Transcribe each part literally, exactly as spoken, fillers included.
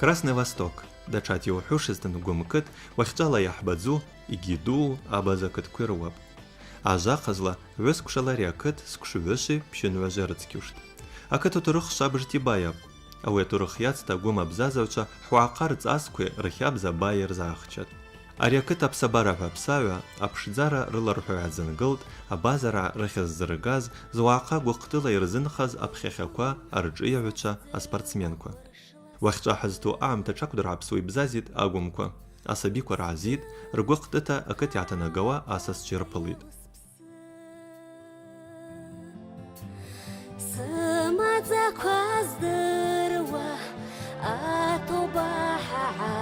Красный Восток, датшата йухӏвушызтын, Гвым кыт уахьчӏвала йахӏбадзу йгьи дуу абаза кыткви рыуапӏ. Ажва ахъазла, гӏвысквшала ари акыт сквшигӏвыши пщынгӏважви рыцкьуштӏ. Акыт атурых швабыжта йбайапӏ. Ауи атурых йацта Гвым абзазагӏвчва хӏвагӏахъа рцӏаскви рхабза байи рзагӏахчатӏ. Ари акыт апсабара гӏвапсагӏва, апшдзара рылархӏва йгӏадзынгылтӏ, абазаргӏа рыхьыз зыргаз, зуагӏахъа гвыхътӏыла йырзынхаз апхьахьаква, аршӏыйагӏвчва, аспортсменква. Уахьчӏва хӏызту агӏмта тшакӏвдыргӏапсуа йбзазитӏ агвымква. Асабиква ргӏазитӏ, ргвыхътӏыта акыт йгӏатанагауа асасчва йырпылитӏ. Сымадзаква здыруа атоба хӏагӏа,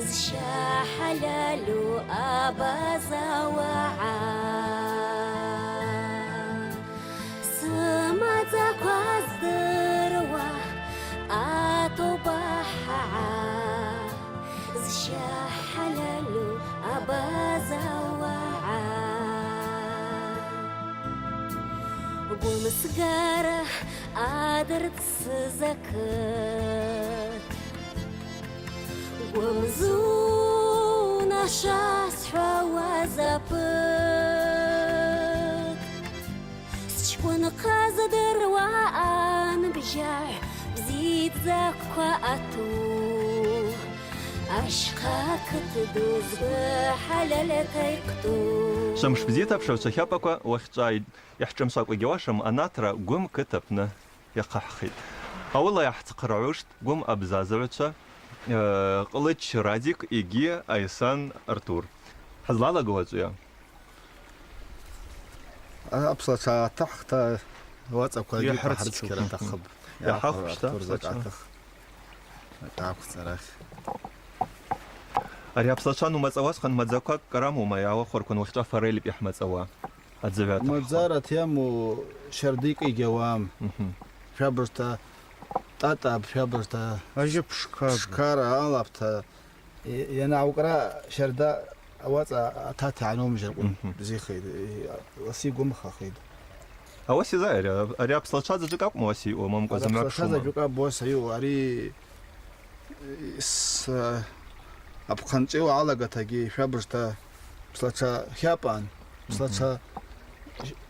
зща хӏальальу абаза уагӏа. Сымадзаква здыруа атоба хӏагӏа, зща хӏальальу абаза уагӏа. Гвым сгара адыртсыз акыт, Гвым зун ашвасхӏвауа запыт. Счкъвын хъазадыруа анбжьагӏв бзидздзаква ату, ащхъа кыт ду згвы хӏальальата йхъту. Швымш бзита, апшыгӏвчва хапӏаква, уахьчӏва йхӏчӏвымсакъва йгьауашым, анатра Гвым кыт апны йахъахӏхитӏ. Ауыла йгӏахъхъыргӏуштӏ Гвым абзазагӏвчва, э, Кьлыч Радик йгьи Айсан Артур. Хӏызлалагауа ачӏвыйа? Апслачва атахъхта, уацӏаквагьи йхӏырцкьуш. Хӏырцкьара атахъыпӏ. Йахӏахвшта, Артур, апслачва. Закӏатах. Закъакв царах. Ари апслачва анумацӏауа асхъан мадзаквакӏ кӏарамума, йгӏауахвхаркван уахьчӏва форель йхӏмацӏауа? Адзыгӏвата. Мадзарат йаму щардикӏ йгьауам. Мгм. Швабыжта тӏатӏапӏ, швабыжта ажьы пшкапӏ. Пшкара алапӏта. Йа-, йанагӏвкъра щарда ауацӏа атата йгӏанумжьыркъвун. Мгм. Бзихитӏ, ласи гвымхахитӏ. Ауаса йза ари, ари апслачва заджвыкӏ акӏвма уаса йаъу, мамкӏва зымгӏва пшума? Апслачва заджвыкӏ абуаса йаъу, ари С-, апхъанчӏви уагӏа алагатагьи, швабыжта, пслачва хапӏан, пслачва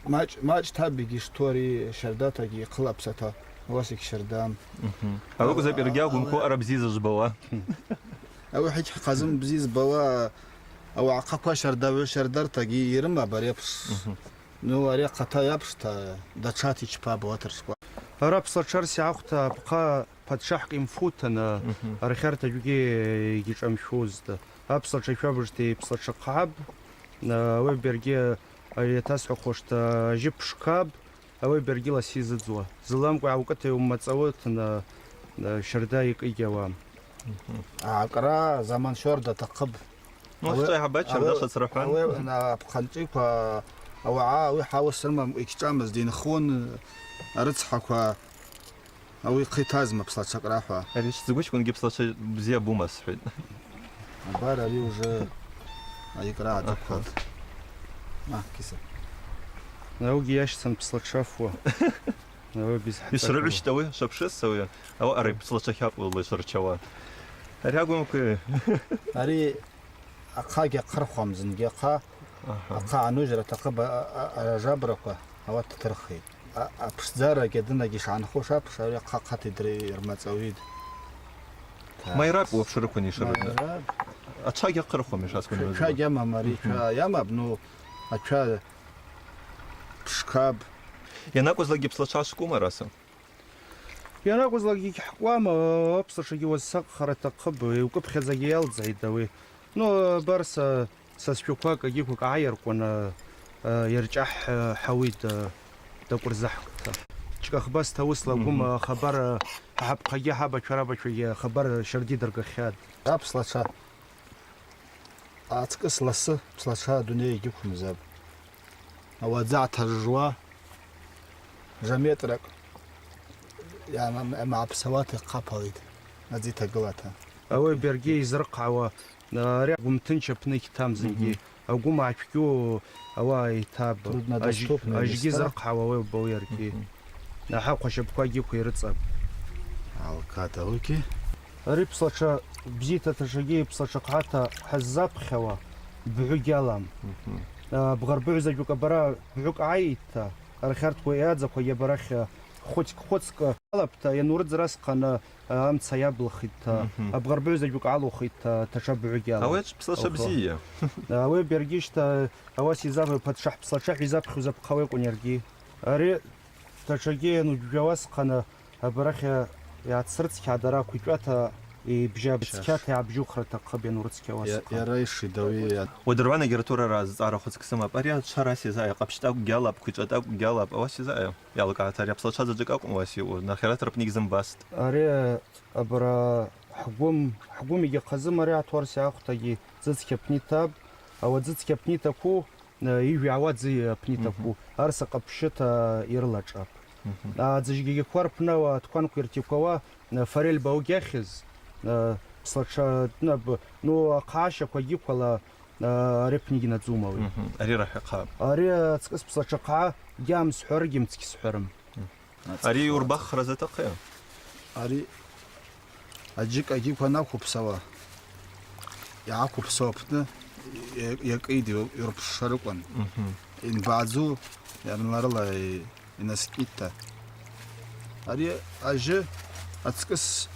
мачӏ-, мачӏ табигьи штори, щардатагьи хъылапсата, уасик щардам. Мгм. Ауи акӏвзапӏ йаргьи агвымква аъара бзи зыжвбауа. Ауи хӏыджь хъазым бзи збауа, ауагӏа хъаква щардагӏвы щардартагьи йрымапӏ ари апш. Мгм. Ну, ари ахъата йапшта, датшата йчпа буатршква. Ара пслачва рсягӏахъвта апхъа Пачахь Кьимфутана архьарта гьугьи йгьишӏамхузтӏ. Апслачва швабыжта йпслачва хъгӏапӏ, ауи бергьи йатасхӏвахуштӏ, ажьы пшкапӏ, ауи бергьи ласи зыдзуа. Зыламкӏва йгӏаукӏыта йумацӏауытын, щарда йкӏи гьауам. Акӏра заман щарда атахъыпӏ. Ну, ауи, щарда швацрахӏван. Ауи апхъанчӏвиква, ауагӏа, ауи хӏаусрыма йгьчӏвамызтӏ, йынхун, арыцхӏаква. Ауи хъитазма пслачва кӏрахва. Ари сдзгвычквынгьи пслачва бзи абума схӏвитӏ. Абар ари уже айкӏра гӏатахъхатӏ. Аха. А, киса. Аугьи йащцан пслачва фу. Ауи бизхӏа. Йшврыгӏвщт ауи, швапшыз ауи. Ауи ари пслачва хапӏ уыла йшвырчауа. Ари агвымква. Ари ахъа гьахъырхуам зынгьи ахъа. Аха. Ахъа анужьра атахъыпӏ, а, а, а, ажабраква, ауат тырхитӏ. А, апшдзарагьи адынагьи шгӏанхуш апш, ари ахъа хъата йдри йырмацӏауитӏ. Майрапӏ уапшрыквын йшрыдна. Майрапӏ. Ачва гьахъырхуам йшацкван. Чва гьамам ари, чва гьамапӏ, ну, ачва пшкапӏ. Йанакӏвызлакӏгьи пслачва швкӏвума араса? Йанакӏвызлакӏгьи гьхӏкӏвуам, апслачвагьи уасакъхара атахъыпӏ, йукӏыпхьадзагьи йалдзгӏитӏ ауи. Ну, абар са, са счваквакӏ, агьиквакӏ гӏайыркъван, а, йырчӏахӏ, а, хӏауитӏ, а, дакӏвырзыхӏкӏта. Чкӏахбаста уысла гвым, а, хабар, а, хӏапхъагьи хӏаба чварабачвагьи хабар щарди дыргахьатӏ. Апслачва. Ацкӏыс ласы пслачва адуней йгьыквымзапӏ. Ауадза атажжуа жаметракӏ йамагӏапсауата йхъапалитӏ, адзита гылата. Ауи бергьи йзырхъгӏауа, ари гвымтынча апны йгьтам зынгьи. Мгм. Агвым ачвгьу ауаъа йтапӏ. Труднодоступные места. Ажьгьи зырхъгӏауа ауи убауи йаргьи. Мгм. Ахӏа хъвашапквагьи йрыцӏапӏ. Алката уки. Ари пслачва бзита ташагьи пслачва хъгӏата хӏыззапхьауа бгӏвы гьалам. Мгм. А, бгъарбыгӏвзаджвыкӏ абара бгӏвыкӏ гӏайитта, архьартква йадзаква йабарахь хвыцкӏ-хвыцкӏ алапӏта, йанурыдзра асхъан, а, амца йаблхитта, Мгм. абгъарбыгӏвзаджвыкӏ алухитта, ташабгӏвы гьалам. Ауи ачӏ пслачва Охо. бзия. Ауи бергьищта, ауаса йзав-, паччахь пслачва хӏвизапхьуз апхъа ауи акӏвын йаргьи. Ари ташагьи йануджвджвауа асхъан, абарахь йацрыцкьа дара квичӏвата йбжьаб-, Щас. цкьата йгӏабжьухра атахъыпӏ йанурыцкьауа Йа-, асхъан. йара йшидауи йа-, Уадыргӏвана гьаратура зцӏара хвыцкӏ сымапӏ. Ари ачвара сизайа, къапщтӏакӏв гьалапӏ, квичӏватӏакӏв гьалапӏ, ауаса йзайа. Йалкӏгӏата ари апслачва заджвыкӏ акӏвмуа йаъу, нахьарат рпны йгьзымбастӏ. Ари абара хӏгвым, хӏгвым йгьахъазым, ари атуарси ахвтагьи дзыцкьа пнитапӏ, ауи дзыцкьа пнитакву, э, йыжвгӏауа дзы пнитакву, Мгм. арса къапщтӏа йрылашӏапӏ. Мгм. А, дзыжгьагьаква рпны ауа аткванква йыртиквауа, э, форель баугь ахьыз, э, пслачва днаб-, ну, ахъа ащаква гьиквала, а, ари апны гьинадзума ауи. Мгм. Ари рахӏа хъа. Ари ацкӏыс пслачва хъа гьамсхӏваргьи мцкьсхӏварым. Мгм. Ари йурбахра затахъыйа? Ари аджыкӏ агьиква анаквупсауа, йгӏаквупсауа апны йа-, йакӏиди йурпшарыквын. Мгм. Йанбагӏдзу йарнарыла йнаскӏитта. Ари ажьы ацкӏыс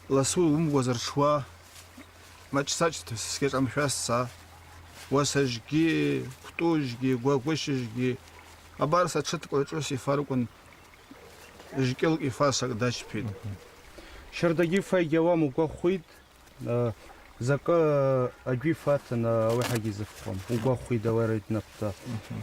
ласу уымгваз ртшуа, мачӏ-сачӏ сгьашӏамшвасца, уасажьгьи, квтӏужьгьи, гвагвыщыжьгьи, абар са тшыткӏ гӏвычӏвгӏвыс йфарыквын, жкӏылкӏ йфасакӏ дачпитӏ. Мгм. Щардагьи файгьи ауам, угвахвитӏ, а, закъы аджви фатын, а, ауи хӏагьи зыфхуам. Угвахвитӏ ауи ара йднапӏта.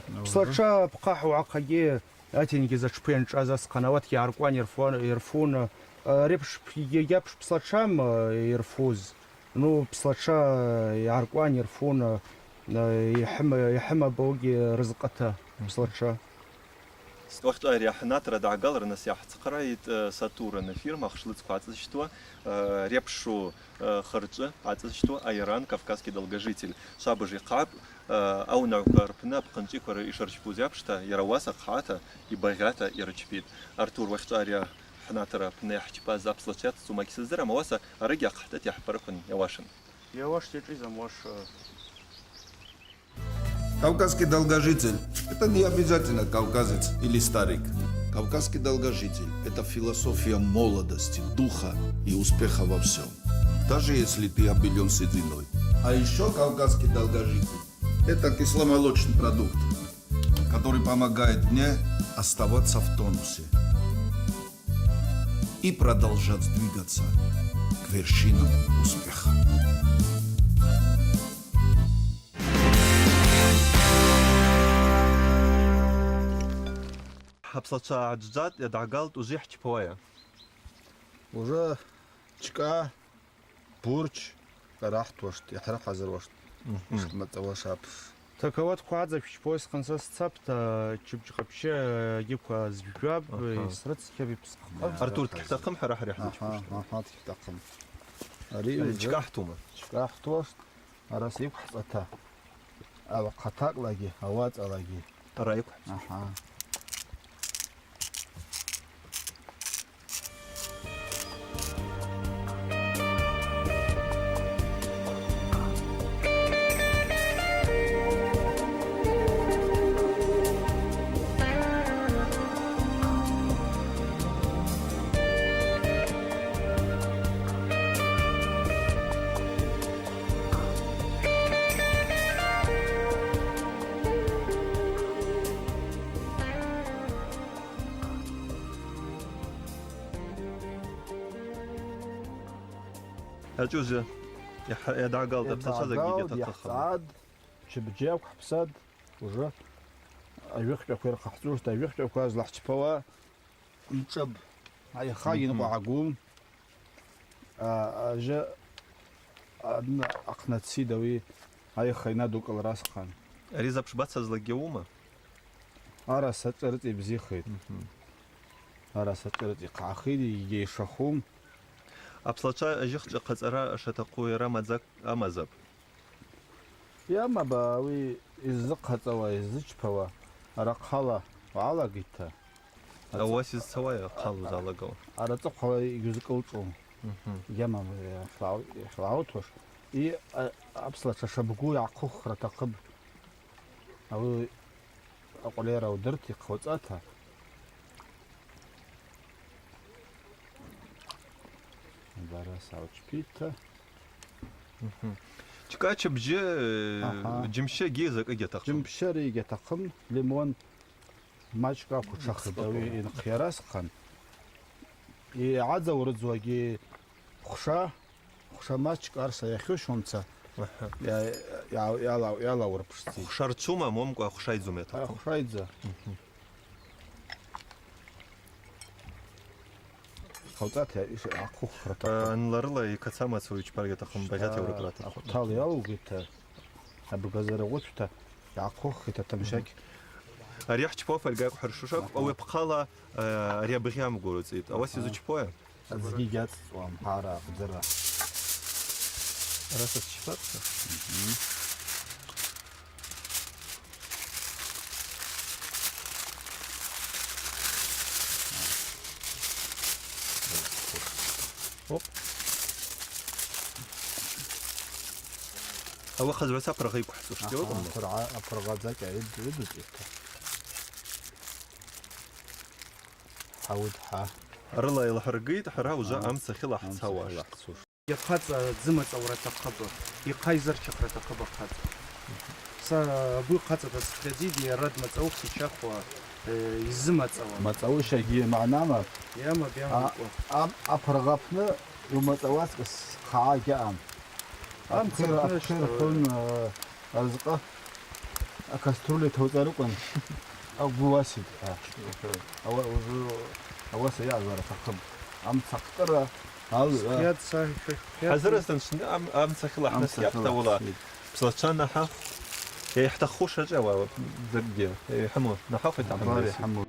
Мгм. Пслачва пхъахӏ уагӏахъагьи Атенгьыз атшпы йанчӏваз асхъан ауатгьи гӏаркӏван йырфуан, йырфун, а, репш йгьапш пслачвам, а, йырфуз. Ну, пслачва, а, йгӏаркӏван йырфун, а, йхӏым-, йхӏымабаугьи рызкъыта Мгм. пслачва. Уахьчӏва ари ахӏнатра дгӏагалырныс йгӏахӏцхърайтӏ, а, Сатурн фирма хшлыцква ацӏызщтуа, а, репшу Хырчӏвы ацӏызщтуа айран «Кавказский долгожитель» швабыж йхъапӏ, аунагӏвква рпны апхъынчӏвиква йшырчпуз апшта, йара ауаса хъгӏата, йбагъьата йрычпитӏ. Артур, уахьчӏва ари ахӏнатра апны йхӏчпаз апслачва йацӏцӏума гьсыздырам, ауаса арыгьи ахъхӏтата йхӏпарыквын йауашын. Йауаш йачӏвизам уаш, э, Кавказский долгожитель — это не обязательно кавказец или старик. Кавказский долгожитель — это философия молодости, духа и успеха во всём, даже если ты обделён сединой. А ещё кавказский долгожитель — это кисломолочный продукт, который помогает мне оставаться в тонусе и продолжать двигаться к вершинам успеха. Апслачва гӏаджвджватӏ, йадгӏагалтӏ, ужвы йхӏчпауайа? Ужвы чкӏа, бурч, къара хӏтуаштӏ, йхӏрыхӏазыруаштӏ. Мгм. Йшхъмацӏауаш апш. Такӏ ауатква гӏадза швчпауа схъынса сцапӏта, чыбч къапщы, э, гьиква зджвджвапӏ, Аха. йсрыцкьапӏ, йпсхъапӏ. Артур, дгьтахъым хӏара хӏари Аха, хӏдзачпушта. аха, дгьтахъым. Ари Ари ужвы чкӏа хӏтума? Чкӏа хӏтуаштӏ. Араса йыквхӏцӏата, ауахъатакълагьи, ауацӏалагьи. Ара йыквхӏцӏа. Аха. Ачӏвыза йадгӏагалтӏ, апслачва закӏгьи Йадгӏагалтӏ, атахъым. Йахцӏатӏ, чыбджьакӏ хӏпсатӏ, уже ажвыхкӏьаква йырхъахӏцӏуштӏ, ажвыхкӏьаква злахӏчпауа. Мшӏыб. Айха Мгм. йынкъвагӏагу. А, ажьы адна ахънаци дауи айха йнадукӏылра асхъан. Ари запш бацазлакӏгьи аума? Араса чӏвы рыцӏа йбзихитӏ. Мгм. Араса чӏвы рыцӏа йхъагӏахитӏ, йгьайшахум. Апслачва ажьыхчӏа хъацӏара шатахъу йара мадзакӏ амазапӏ. Йамаба ауи йыззыхъацӏауа, йыззычпауа, арахъала угӏалагитта. Ауаса йызцауайа хъала узалагауа? Арацӏыхъвала йгьузкӏылчӏвум. Мгм. Йгьамам, э, йшлагӏу-, йшлагӏутуш. И, а, апслачва шабгу йгӏахъвыхра атахъыпӏ. Ауи акъвлера удыртӏ йхъауцӏата. Дара саучпита. Мгм. Чкача бжьы, э, Аха. Джьымщагьи закӏы гьатахъым. Джьымщагьи гьатахъым, лимон мачкӏа квучахитӏ, ауи йынхъйарасхъан. Йгӏадзаурыдзуагьи хвша, хвша мачкӏ арса йахьушуамца, Аха. йа-, йа-, йала-, йалаурпшцӏи. Хвша рцума, момкӏва хвша йдзума йатахъым? Хвша йдза. Мгм. Хъауцӏата йгӏахъвыхра атахъыпӏ. Анларыла йкаца мацӏу йчпаргьи атахъым, багъьата йаурыпра атахъыпӏ. Ахъвтал йалугита, абгазара гъвычта йгӏахъвыххита тамщакь. Ари йхчпауа фольга йакӏвхӏыршуш акӏвпӏ, ауи апхъала, э, ари абгъьам гвыруцӏитӏ. Ауаса йзучпауа? Аздзгьи гьацӏцӏуам, хӏара, хъвдзара. Араса счпата? Мгм. Оп. Ауи хъазгӏваца апыргъа йквхӏцӏуш, Аха, йауа? Апыргъа, апыргъа дзакӏ йайд-, йайдуцӏитӏта. Хӏауд хӏа. Арыла йылхӏыргитӏ, хӏара уже Аха. Амца хила Амца хӏцауаштӏ. Хила хӏцуш. Йа хъацӏа дзымацӏаура атахъыпӏ, йхъа йзырчахра атахъыпӏ ахъацӏа. Са абу хъацӏа дасхъайдзитӏ, йара дмацӏаухтӏ йчахъуа, э, йзымацӏауа. Мацӏауыш йгьи магӏнама? Йама, бяма А, укӏва. Ам-, апыргъа апны йумацӏауацкӏыс хъагӏа гьаъам. Амца Апхъвыр, апны апхъвыр щта? Хвын, э, азкъы акастрюльа тауцӏарыквын, агвы уаситӏ, хӏва. Ауи ужвы ауаса йаъазара атахъыпӏ. Амца хътӏыра, ал, Схъйад са, схъйад. Хӏазыр азтын швны ам-, амца хила хӏныс Амца хила йапта уала. хӏныс. Пслачва нахӏахв. Йайхӏтахъхуш ачӏа уала, закӏгьи. Йхӏыму, нахӏахв йтахъым Абар йайси. йхӏыму.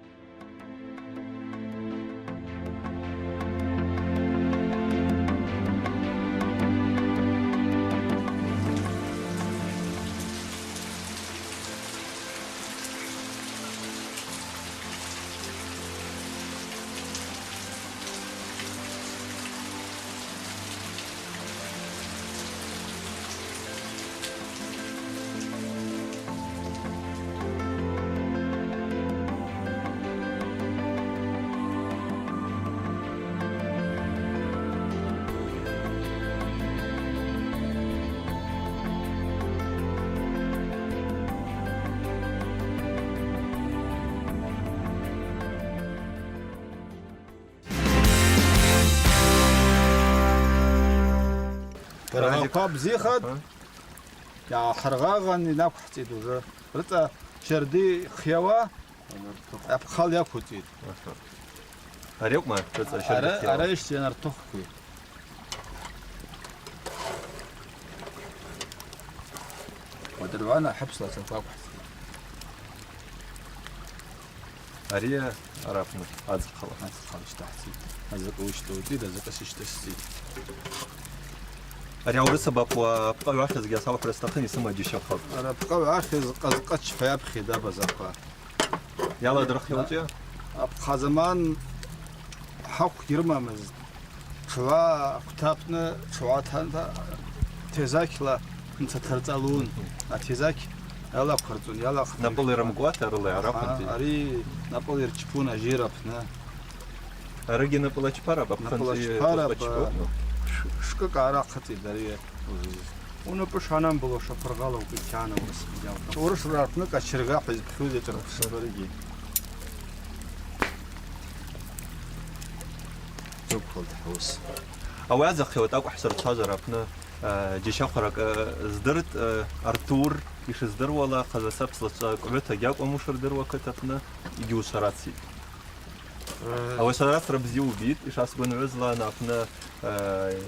Пыргъаква бзихатӏ. Аха. Йгӏахӏыргъагъан йнаквхӏцӏитӏ уже. Рыцӏа щарда йхъйауа апхъала йаквуцӏитӏ. Аха. Ари акӏвма рыцӏа щарда Ара, йхъйауа? Ара йшцӏа йанартыхгьи. Уадыргӏвана хӏыпсла сакваквхӏцӏитӏ. Ари арапны ацӏахъала. Ацӏахъала щтахӏцӏитӏ. Азакъы уыщтауцӏитӏ, азакъы сыщтасцӏитӏ. Ари аурысабапуа пкъы гӏвахьызгьи асаухӏвра стахъын, йсымаджьи щахъвапӏ. Ара пкъы гӏвахьыз къазкъач хӏва йапхьитӏ абазаква. Йаладырхъйа уачӏа? Апхъа заман хӏахъв гьрымамызтӏ. Тшгӏва аквта апны тшгӏватанта тезакьла мца тарцӏалун. Атезакь йалахъвырцӏун, йалахъвырцӏун. Напӏыла йрымкӏуата арыла йгӏарахвырцӏун. Ари напӏыла йырчпун ажьира апны. Арыгьи напӏыла чпарапӏ, апхъанчӏви Напӏыла чпарапӏ, къвачпа. Ш-, шкӏыкӏ арахъыцӏитӏ ари. Унапӏы шанамбулуш апыргъала укӏвитана урыс гьалта. Урыс рартны кочерга хӏва йызпхьуз йачӏархъвшапӏ арыгьи. Ауи адзахъйа, уат акӏвахь сырчважвара апны, э, джьащахъваракӏ, э, здыртӏ, э, Артур йшыздыруала, хъаза са пслачва кӏгӏвыта гьакӏвым йшырдыруа акыт апны, йгьуышварацитӏ. Э, ауи ашварацра бзи убитӏ, йшасгвынгӏвызла, апны, э,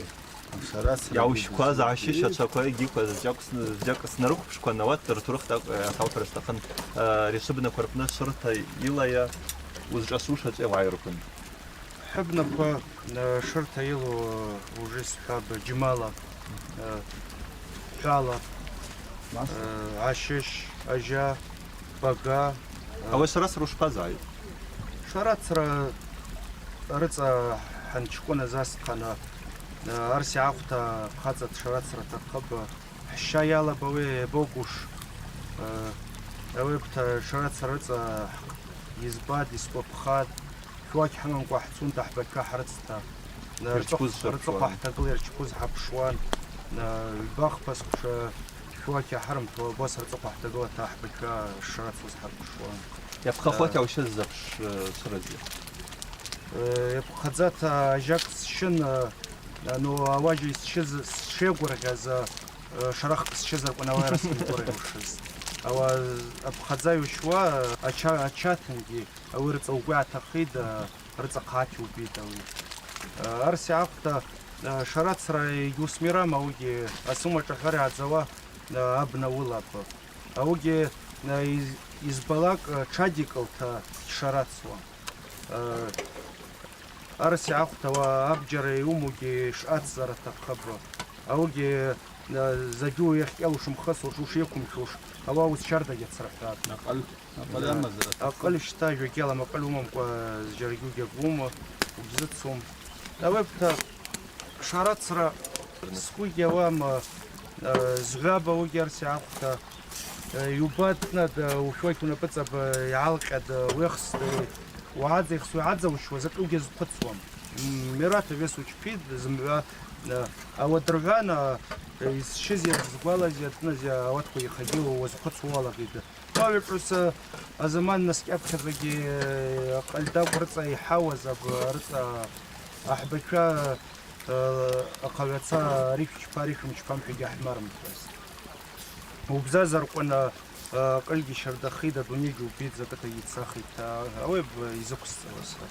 Йгӏаущкваз гӏащыщ ачваква йгьикваз, зджьакӏ сн-, зджьакӏ снарыквпшкван, ауат ртурых тӏакӏв, э, асаухӏвра стахъын, э, ари швыбнаква рпны швырта йылайа, узшӏасуш ачӏа уагӏайырхӏвун. Хӏыбнаква, э, шырта йылу, э, уже йсхӏвапӏ, джьмала, э, хӏвала, э, гӏащыщ, ажьа, бага, э. Ауи ашварацра ушпазгӏай? Шварацра рыцӏа хӏанчкӏвыныз асхъан, Арса йгӏахъвта хъацӏа дшарацра атахъыпӏ. Хӏща йалапӏ ауи йабагуш. Ауи акӏвта шарацра рыцӏа йызбатӏ, йсгвапхатӏ. Хьуакь хӏымамкӏва хӏцун ахӏбаква хӏрыцта. Йырчпуз рыцӏа-, рыцӏахъва хӏтагыла йырчпуз хӏапшуан. Гӏвба-хпа сквша хьуакь ахӏырмтуа, абас рыцӏахъва хӏтагылата ахӏбаква шрацуз хӏапшуан. Йапхъахуата йаущыз запш, э, швразйа? Э, йапхъадзата ажакӏ сщын, э, ну, ауаджьи сщыз, сшегвыргъьаз, э, шарахкӏ сщызарквын ауи араса йгвыргъьушыз. Ауи апхъадза йущуа, э, ача-, ачатынгьи, ауи рыцӏа угвы атахъитӏ, э, рыцӏа хъатӏ йубитӏ ауи. Э, арса йгӏахъвта, э, шарацра йгьуысмирам, ауигьи асума шӏагъара йгӏадзауа, э, абна уылапӏ. Ауигьи, э, йыз-, йызбалакӏ, э, тшадикӏылта дшарацуа. Э, арса йгӏахъвта ауи абджьара йуымугьи шъацӏцӏара атахъыпӏ. Ауигьи, э, закӏгьи йахькӏьалуш йымхысуш, ушйыквымхуш, ауи уыс щардагьи ацрахӏвапӏ. Акъыль, акъыль амазара атахъыпӏ. Акъыль щта, жвагьалам, акъыль уымамкӏва зджьарагьи угьагум, угьзыцум. Ауи апта шарацра сгвы йгьауам, э, згӏваба угьарса йгӏахъвта, э, йубатӏ, нада, ухвакь унапӏыцӏапӏ, э, йгӏалкъьатӏ, э, уехстӏ, э, угӏадза йхсу йгӏадзаущуа закӏы угьазхъвыцуам. М, Мирата вес учпитӏ, зымгӏва, э, ауадыргӏвана, э, йсщыз йазгвалаз йатӏназ ауатква йхъагьи уазхъвыцуа уалагъьитӏ. Ауи апхӏвыс азаман наскӏьапхьадзагьи, э, акъыльтӏакӏв рыцӏа йхӏауаз аб-, рыцӏа ахӏбачва, э, ахъагӏваца арихв чпа, арихв мчпа мхӏвагьи гьахӏмарымхуаз. Убзазаркъван, э, акъыльгьи щардахитӏ, адунейгьи убитӏ, закӏытагьи йцахитӏ, а, ауи б-, йзыквсцӏауа сара.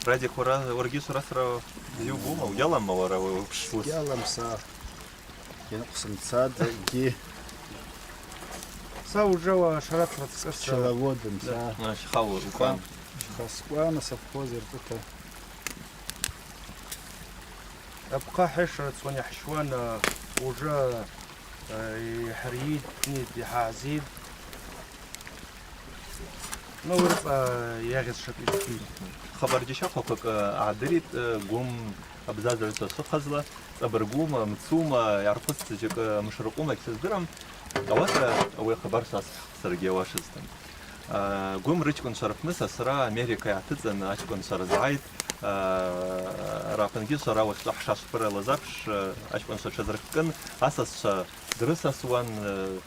Радик, уара, уаргьи шварацра бзи убума? Угьаламма уара уи апш уыс? Гьалам са. Йанакъвсымцадгьи. Са уже уа шарацра дцӏыс, пчеловодым са. А, щха укӏван? Щха скӏван, асовхоз йыртӏыта. Апхъа хӏешра цуан йхӏшуан, а, уже, а, йхӏырйитӏ, йхӏгӏзитӏ. Ну, рыцӏа йагъьыз шакӏвидзтӏи. Хабарджьащахъваквакӏ, э, гӏадыритӏ, э, Гвым абзазагӏвчва швыхъазла, Цӏабыргума, Мцума, йгӏархъвыцтӏ закӏы, Мышракъума, гьсыздырам. Ауаса ауи ахабар швасхӏвхтӏ саргьи ауашызтын. Э, Гвым рычкӏвынчва рпны сасра Америка йгӏатыцӏын, ачкӏвынчва рызгӏайтӏ, э, рапынгьи швара уахьчӏва хӏшашвпыралаз апш, э, ачкӏвынчва тшазырхкӏын, асасчва дрысасуан, э,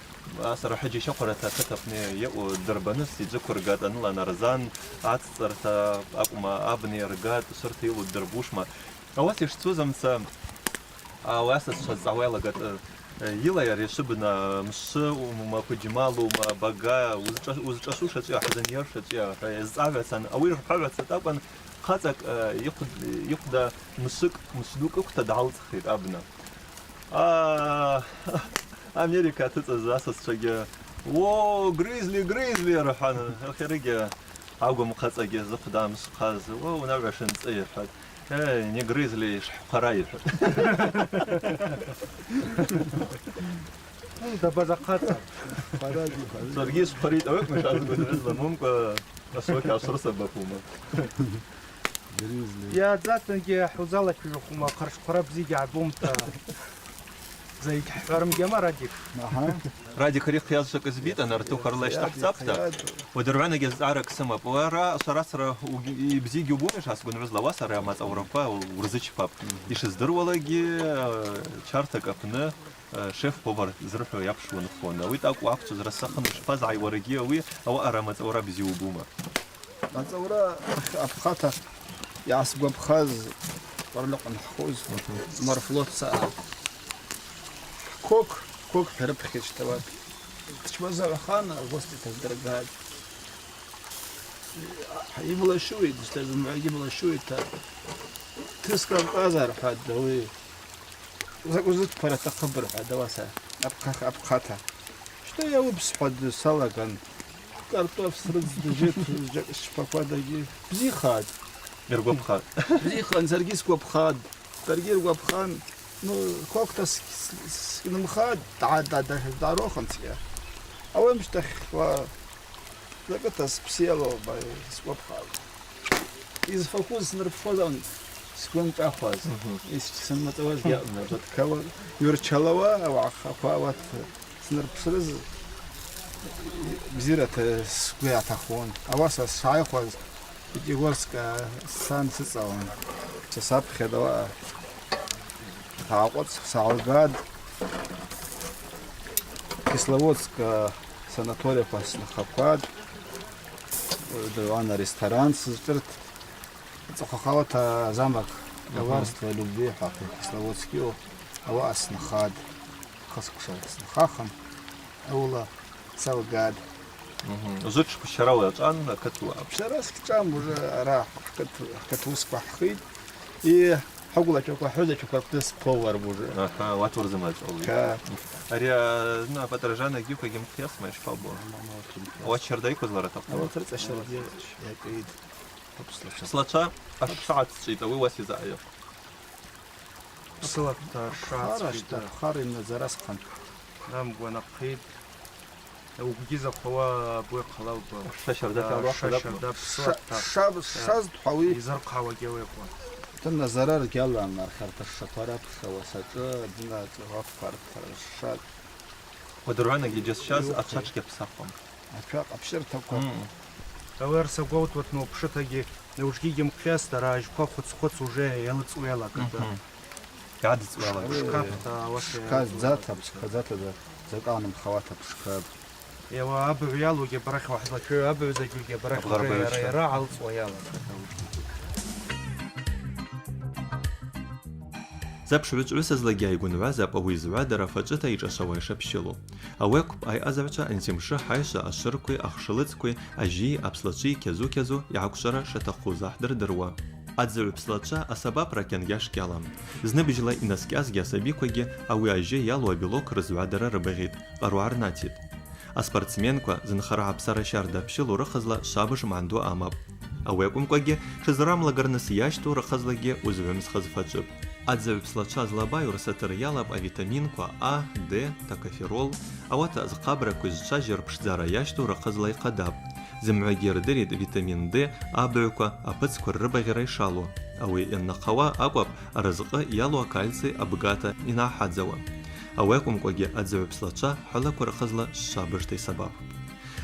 Асара хӏыджьа йщахварата акыт апны йаъу дырбаныс йджвыквыргатӏ, аныла Нарзан ацӏцӏырта акӏвма, абна йыргатӏ, швырта йылу ддырбушма. Ауаса йшцуз амца, ауаса сшазцӏгӏауа йалагатӏ, йыла йари швыбна мшы ума, квыджьмал ума, бага, узшӏа-, узшӏашву шачӏвыйа, хӏзынйар шачӏвыйа, хӏва йазцӏгӏагӏвацан, ауи рхӏвагӏвацатӏ акӏван, хъацӏакӏ, э, йыхъвд-, йыхъвда мшвыкӏ, мшвдукӏ ыквта дгӏалцӏхитӏ абна. А, Америка атыцӏыз асасчвагьи, «О, гризли, гризли!» рхӏван, ахирыгьи агвым хъацӏагьи зыхъвда мшвхъаз, «О, унагӏва шынцӏы», йхӏватӏ. Э, не гризли, шхъвара, йхӏватӏ. Ну, дабаза хъацӏа. Саргьи схъваритӏ, ауи акӏвмаш азгван гӏвызла, момкӏва асоки ашвырсабапума. Гризли. Йа, дзатынгьи хӏузалачважвахума, хъаршв хъвара бзигьи гьабумта. Зайгьи хӏварымгьама, Радик? Аха. Радик, ари хъйаз шакӏы збитӏа, нарту харла йщтахӏцӏапӏта. Уадыргӏванагьи азцӏгӏара ксымапӏ. Уара шварацра уги-, бзигьи убумиш, асгван гӏвызла, ауаса ари амацӏаура урзычпапӏ. Йшыздыруалагьи, э, чартакӏ апны, э, шеф-повар зырхӏвауа йапш уынхон. Ауи тӏакӏв уаквчӏваз расахын ушпазгӏай уарагьи ауи, ауаъа амацӏаура бзи убума? Амацӏаура апхъата йгӏасгвапхаз, къвырльыкъван хӏхъуз, морфлот саъа. Хӏкок, хӏкок хӏирыпхьитӏ щтауа. Дчвазагӏвахан, агъвастита сдыргатӏ. Йымлащуй, дыстазумгӏвагьи йымлащуй, та Трес Кавказа рхӏватӏ ауи. Закӏ узытпара атахъыпӏ рхӏватӏ, ауаса апхъа-, апхъата. Щта йауыпс хӏва дсалаган. Картоф срыдзджьытӏ, закӏ счпаквадагьи. Бзихатӏ. Йыргвапхатӏ. Бзихан, саргьи сгвапхатӏ. Саргьи йыргвапхан. Ну, хӏкокта с-, с-, сгьнымхатӏ, дгӏа-, дгӏа-, дгӏа-, дгӏарохын сгьа. Ауи амщтахь хӏва закӏыта спсиала сгвапхатӏ. Йызфахуз снырффуаз ауан. Сгвы анчӏвахуаз, йсчвасымацӏуаз йаъан, абатква йырчалауа, ауагӏахъаква ауат снарпшрыз бзирата сгвы йатахун. Ауаса сшгӏайхуаз Пятигорскӏа сан сыцӏалун. Са сапхьа дауа Тагъвыцӏ сгӏалгатӏ. Кисловодскӏа санаторийква снахакватӏ. Дауана ресторан сызчӏвыртӏ. Цӏыхъва халата замок Коварство любви хӏва Кисловодскийу ауаъа снахатӏ. Хысквша снахахын, ауыла салгатӏ. Мгм. Ужвы тшпщарала йачӏван акыт уа? Пщара сгьчӏвам, уже ара хӏкыт, хӏкыт уысква хӏхитӏ. И хӏыгвлачваква, хӏвызачваква рпны споварпӏ уже. Аха, ауат уырзымачӏвалитӏ. Ха. Ари, а, ну, а бадржан агьиква гьымхъйасма, йшпабу? Ауат щарда йыквызлара атахъу? Ауат рыцӏа щарда йакӏвитӏ. Пслачва ашша ацӏчӏвитӏ, ауи уасизгӏайа? Псылата ашша ацӏчӏвитӏ. Хъара йымнадзара схъан. Амгва анахъхъитӏ. Угвгьи захвауа абуи хъалалпӏа. Ашша щарда, а, псылата. Шша, шша, шша зтхъу ауи. Йзырхъауагьи ауи акӏван. Тынна зарар гьалам, архарта шшаква рапш, ауаса чӏы, дына чӏвагваква ртара шша. Уадыргӏванагьи джьасщаз ачва тшгьапсахуам. Ачва къапщыртаква. Мм. Ауи арса гваутуа тынла пшытагьи, ужгьи гьымхъйаста, ара ажьква хвыц-хвыц уже йалыцӏуа йалагатӏ. Мгм. Йгӏадыцӏуа йалагатӏ. Пшкапӏта, ауаса шказ йалыцӏуа дзата, йалагатӏ. Пшкадзата, дза-, дзакӏ анымхауата пшкапӏ. Йауа абыгӏв йалугьи абарахь уагьзачӏвагӏу, абыгӏв закӏгьи абарахь уже йара, йара гӏалцӏуа йалагатӏ. Запш гӏвычӏвгӏвысызлагьи йгвынгӏвуазапӏ ауи йызгӏвадара фачӏвыта йшӏашвауа йшапщылу. Ауи акӏвпӏ айъазагӏвчва ансимшы хӏайшва ашвыркви, ахшылыцкви, ажьи, апслачви кьазу-кьазу йгӏаквшвара шатахъуз гӏахдырдыруа. Адзыгӏв пслачва асабапра кьангьаш гьалам. Зныбыжьла йнаскӏьазгьи асабиквагьи ауи ажьы йалу абелок рызгӏвадара рыбагъьитӏ, къару гӏарнацитӏ. Аспортсменква зынхара гӏапсара щарда пщылу рыхъазла швабыж магӏны ду амапӏ. Ауи акӏвымкӏвагьи, тшызрамлагарныс йащту рыхъазлагьи уызгӏвымсхыз фачӏвыпӏ. Адзыгӏв пслачва злабайу рсатыр йалапӏ авитаминква А, Д, токоферол, ауат зхъабракви зчважьи рпшдзара йащту рыхъазла йхъадапӏ. Зымгӏвагьи йырдыритӏ витамин Д абыгӏвква, апыдзква ррыбагъьара йшалу. Ауи йаннахъауа акӏвапӏ арызкъы йалу акальций абгата йангӏахӏадзауа. Ауи акӏвымкӏвагьи адзыгӏв пслачва хӏвалаква рыхъазла швабыжта йсабапӏ.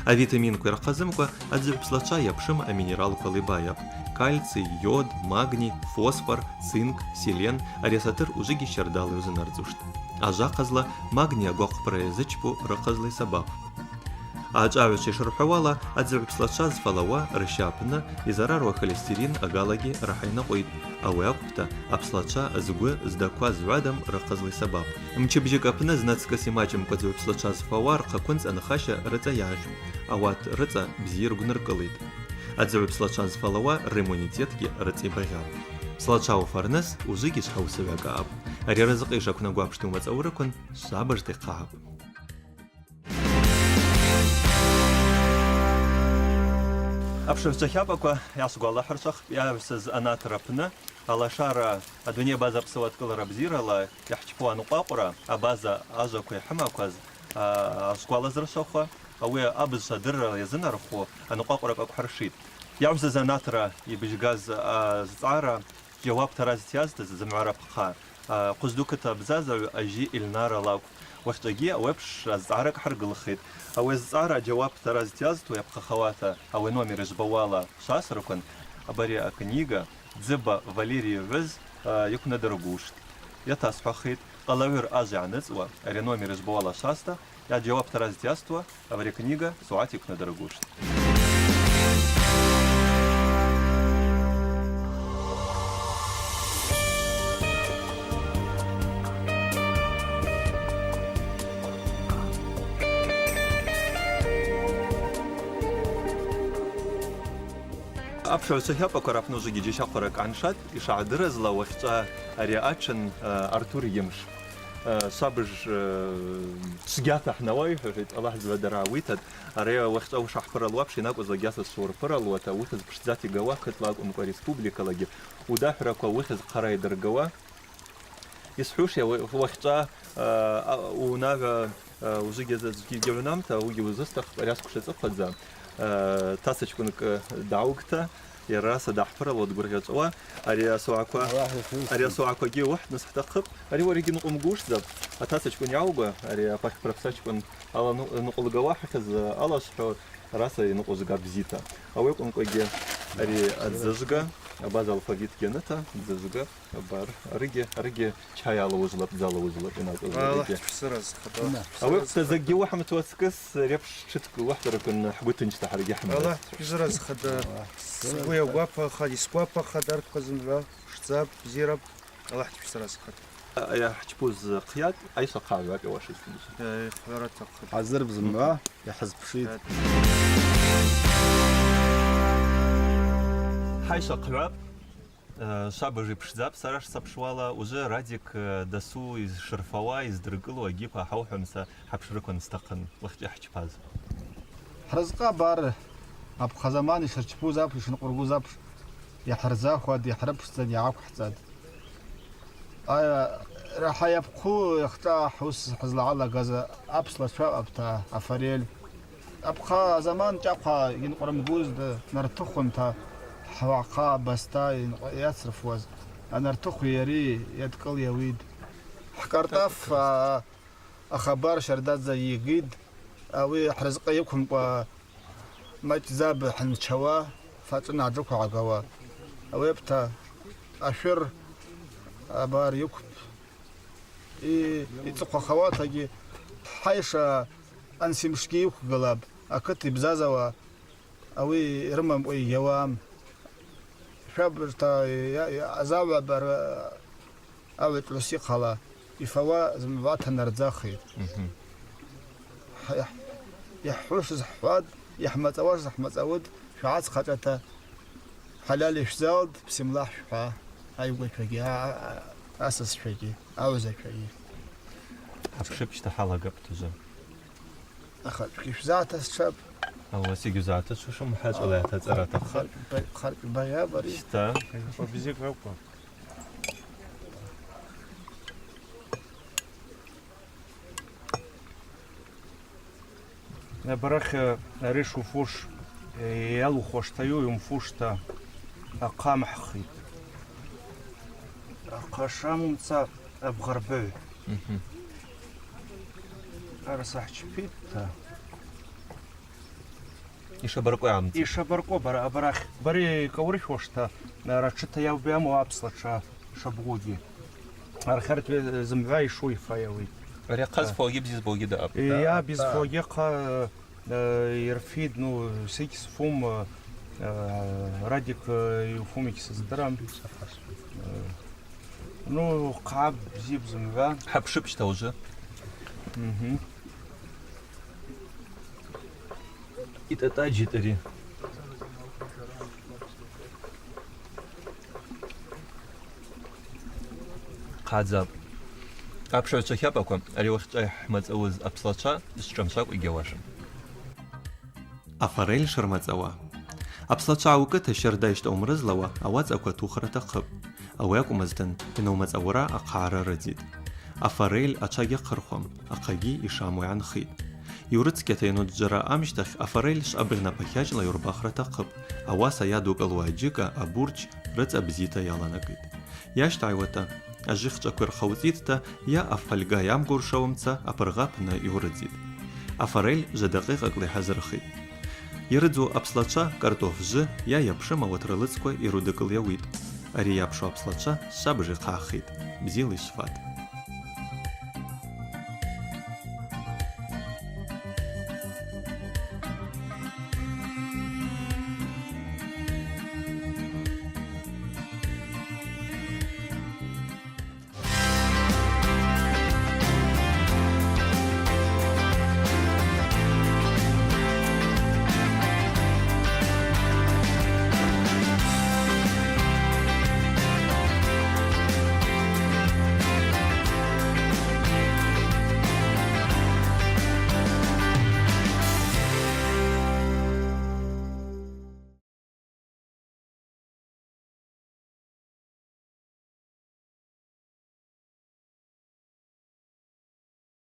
Авитаминква йырхъазымкӏва адзыгӏв пслачва йапшым аминералквала йбайапӏ: кальций, йод, магний, фосфор, цинк, селен, ари асатыр ужвыгьи щардала йузынардзуштӏ. Ажва хъазла магний агвахъпра йазычпу рыхъазла йсабапӏ. Ачӏагӏвачва йшырхӏвауала, адзыгӏв пслачва зфалауа рща апны йзараруа холестерин агалагьи рахӏа йнакъвитӏ. Ауи акӏвпӏта, апслачва згвы здакваз згӏвадам рыхъазла йсабапӏ. Мчыбжьыкӏ апны знацкӏыс ймачӏымкӏва адзыгӏв пслачва зфауа рхъаквынцӏа нхаща рыцӏа йагъьпӏ. Ауат рыцӏа бзи йыргвныркӏылитӏ. Адзыгӏв пслачва зфалауа рыммунитетгьи рыцӏа йбагъьапӏ. Пслачва уфарныс ужвыгьи швхъа уысыгӏв акӏаъапӏ. Ари арызкъы йшаквнагвапшта йумацӏауырыквын, швабыжта йхъагӏапӏ. Апшыгӏвчва хапӏаква йгӏасгвалахӏыршвахпӏ йагӏвсыз анат рапны, алашара адуней абаза апсуа дкӏылара бзирала йахӏчпу анкъвакъвра, абаза ажваква йхӏымакваз, а, гӏасгвалазыршвахуа, ауи абызшва адыррала йазынархо анкъвакъвракӏ акӏвхӏыршитӏ. Йагӏвсыз анатра йбыжьгаз, а, зцӏара джьауап тараз йтйазтыз зымгӏва рапхъа, а, Хъвызду кыт абзазагӏв Ажьи Эльнара лакӏвпӏ. Уахьчӏвагьи ауи апш азцӏара кӏхӏыргылхитӏ. Ауи азцӏара джьауап тараз йтйазту йапхъахауата, ауи номер йызбауала швасрыквын, абари акнига Дзыба Валерий йгӏвыз, а, йыквнадыргуштӏ. Йатасхӏвахитӏ, къалавыгӏвра ажва йгӏаныцӏуа, ари номер йызбауала шваста, йа джьауап тараз йтйазтуа, абари акнига сугӏат йыквнадыргуштӏ. Апшыгӏвчва хапӏаква рапны ужвыгьи джьащахъваракӏ гӏаншатӏ, йшгӏадыррызла, уахьчӏва ари атшын, а, Артур йымш. Э, швабыж, э, чвгьата хӏнауайхӏвахитӏ, Аллахӏ згӏвадара ауитатӏ. Ари уахьчӏва ушахӏпыралуа апш йанакӏвызлакӏгьи асас швурпыралуата, уыхьыз пшдзата йгауа, кытла акӏвымкӏва республикалагьи удахӏвраква уыхьыз хъара йдыргауа. Йсхӏвушйа, уа-, уахьчӏва, э, а, унагӏва, э, ужвыгьи з-, з-, гьигьи гьунамта, ауыгьи узыстахпӏ, ари асквша цӏыхъвадза, э, тасачкӏвынкӏ дгӏаугта, Йара садахӏпырала дгвыргъьачӏвала, ари асогӏаква, Аллах йхӏвуз. Ари асогӏаквагьи уахӏтныс хӏтахъыпӏ. Ари уаригьи ныкъвымгуш закъ, атацачкӏвын йауга, ари апахь прапсачкӏвын ала ну-, ныкъвылгауа хӏахьыз алашвхӏу, араса йныкъвузга бзита. Ауи акӏвымкӏвагьи ари адзыжвга, абаза алфавит гьаныта, адзыжвга, абар, аригьи, аригьи чай алаужвлапӏ, дзалаужвлапӏ йнакӏвызларигьи. Аллах дпсыразхъа. Ауи акӏвта закӏгьи уахӏматуа ацкӏыс репш тшыткӏ уахӏдырквын хӏгвы тынчта хӏаргьи хӏмада. Аллах дпсыразхъа, сгвы йагвапаха, йсгвапаха, дарква зымгӏва, пшдзапӏ, бзирапӏ, Аллах дпсыразхъа. Ай хӏчпуз хъйатӏ, айшва хъагӏвапӏ йауашызтын. Ай хъварата хъа. Хӏазыр бзымгӏва, йхӏызпшитӏ. Хӏайшва хъгӏвапӏ. Э, швабыж йпшдзапӏ, сара шсапшуала, уже Радик, э, дасу йшырфауа, йыздыркӏылу агьиква гӏахӏаухӏвамца хӏапшрыквын стахъын, уахьчӏвы хӏчпаз. Хӏрызкъа бар, апхъа заман йшырчпуз апхъа, йшынкъвыргуз апхъа, йхӏырзахуад, йхӏрыпшдзан, йгӏаквхӏцӏад. Ай, рахӏа йапхъу йахчӏва хӏуыс хӏызлагӏалагаз апслачва апта, афорель. Апхъа заман чӏахъва йынкъврымгузтӏ, нартыхвынта хӏвахъа баста йацрыфуаз, анартыхви йари йадкӏыл йауитӏ. Хӏкъаркъаф, а, ахабар щардадза йигитӏ, ауи хӏрызкъа йыквымкӏва мачӏдзапӏ хӏынчауа, фачӏвын гӏаджыквгӏагауа. Ауи апта ашвыр абар йыквпӏ. И-, йцӏыхъвахауатагьи хӏайша ансимшгьи йыквгылапӏ, акыт йбзазауа, ауи йрымамкӏва йгьауам. Швабыжта йа-, йа-, азагӏвабара агӏвычӏвгӏвыс йыхъала, йфауа зымгӏвата нардзахитӏ. Мгм. Хӏа-, йхӏхӏвушыз хӏхӏватӏ, йхӏмацӏауашыз хӏмацӏауытӏ, швгӏацхъачӏвата, хӏальаль йшвзалтӏ, бсимлахӏ швхӏва, айгвачвагьи, а-, а-, а-, асасчвагьи, агӏвзачвагьи. Апшыпчта хӏалагапӏ тужвы. Ахарчӏвгьи швзагӏата счапӏ. Ауаса гьузагӏата чушум хӏачӏвала ятацӏара атахъа. Харчӏв ба-, харчӏв багъьа бари. Щта. Бизик акӏвпӏ. Абарахь, э, ари шуфуш, э, йалухуашта йу, йумфушта, ахъа амхӏхитӏ. Ахъа шамумца абгъарбыгӏв. Мгм. Араса хӏчпитӏта. Йшабаркъвагӏамца. Йшабаркъва бара, абарахь, бари кӏаурышуашта, рачыта йавбиаму апслачва шабгъугьи. Архарт зымгӏва йшу йфайауи. Ари ахъаз фогьи бзи збогьи даъапӏ. Йа, бзи збогьи хъа, э, йырфитӏ, ну, сикь сфум, э, Радик, э, йуфум йгьсыздырам. Э, Ну, хъа бзиб зымгӏва. Хӏапшыпчта уже. Мгм. Йтӏатӏа джитӏри. Хъадзапӏ. Апшыгӏвчва хапӏаква, ари уахьчӏва йхӏмацӏауыз апслачва зчӏвамсакӏва йгьауашым. Афорель шырмацӏауа. Апслачва гӏаукӏыта щарда йщтӏаумрызлауа ауацӏаква тухра атахъыпӏ. Ауи акӏвмызтын, йанумацӏаура ахъагӏара рыдзитӏ. Афорель ачва гьахъырхуам, ахъагьи йшаму йгӏанхитӏ. Йурыцкьата йануджвджвара амщтахь афорель швабыжна пахьачӏла йурбахра атахъыпӏ, ауаса йадукӏылуа аджыкӏа, абурч рыцӏа бзита йаланагитӏ. Йащтагӏайуата, ажвихчаква йырхауцӏитӏта, йа афольга йамгуршауамца апыргъа апны йурыдзитӏ. Афорель жвадакъикъакӏла йхӏазырхитӏ. Йрыдзу апслачва кӏартӏоф жвы йа йапшым ауат рылыцква йрудыкӏыл йауитӏ. Ари йапшу апслачва швабыж йхъагӏхитӏ, бзила йшватӏ.